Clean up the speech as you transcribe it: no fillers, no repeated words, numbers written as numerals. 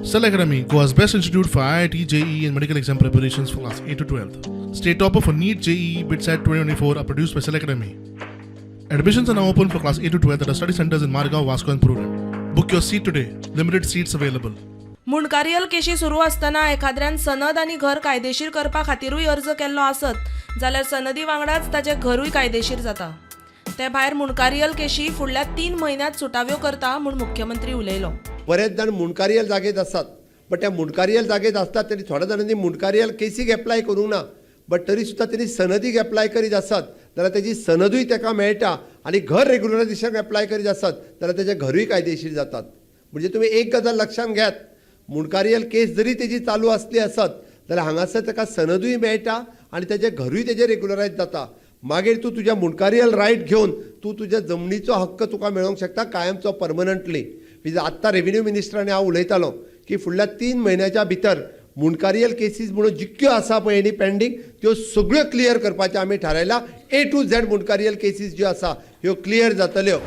Cell Academy, Goa's best institute for IIT, JEE, and medical exam preparations for class 8 to 12. State topper for NEET, JEE, BITSAT 2024 are produced by Cell Academy. Admissions are now open for class 8 to 12 at our study centers in Margao, Vasco, and Prudent. Book your seat today. Limited seats available. मुंडकारियल केशी सुरू आसतना एखाद्र्यान सनद आनी घर कायदेशीर करपा खातीरूय अर्ज केल्लो आसत जाल्यार सनदी वांगडाच ताचें घरूय कायदेशीर जाता. ते भायर मुंडकारियल केशी फुडल्या 3 म्हयन्यांत सुटाव्यो करता म्हूण मुख्यमंत्री उलयलो. बरेच जाण मुंडकारियल जागेत आसात, बट त्या मुंडकारियल जागेत आसतात तरी थोड्या जाणांनी मुंडकारियल केसीक एप्लाय करूंक ना, बट तरी सुद्दां तेणी सनदीक एप्लाय करीत आसत जाल्यार तेजी सनदूय ताका मेळटा आनी घर रेगुलरायझेशन एप्लाय करीत आसत जाल्यार तेजें घरूय कायदेशीर जातात. म्हणजे तुमी एक गजाल लक्षांत घेयात, मुंडकारियल केस जरी तेजी चालू आसली आसत जाल्यार हांगासर ताका सनदूय मेळटा आनी तेजें घरूय तेजें रेगुलरायज जाता. मागीर तूं तुज्या मुंडकारियल रायट घेवन तूं तुज्या जमनीचो हक्क तुका मेळोवंक शकता कायमचो, परमनंटली. Because आत्तां रेवेन्यू मिनिस्टर आनी हांव उलयतालो की फुडल्या 3 म्हयन्याच्या भितर मुंडकारियल केसीस म्हणून जितक्यो आसा पळय न्ही पेंडींग, त्यो सगळ्यो क्लियर करपाचें आमी थारायलां. ए टू झेड मुंडकारियल केसीस ज्यो आसा ह्यो क्लियर जातल्यो.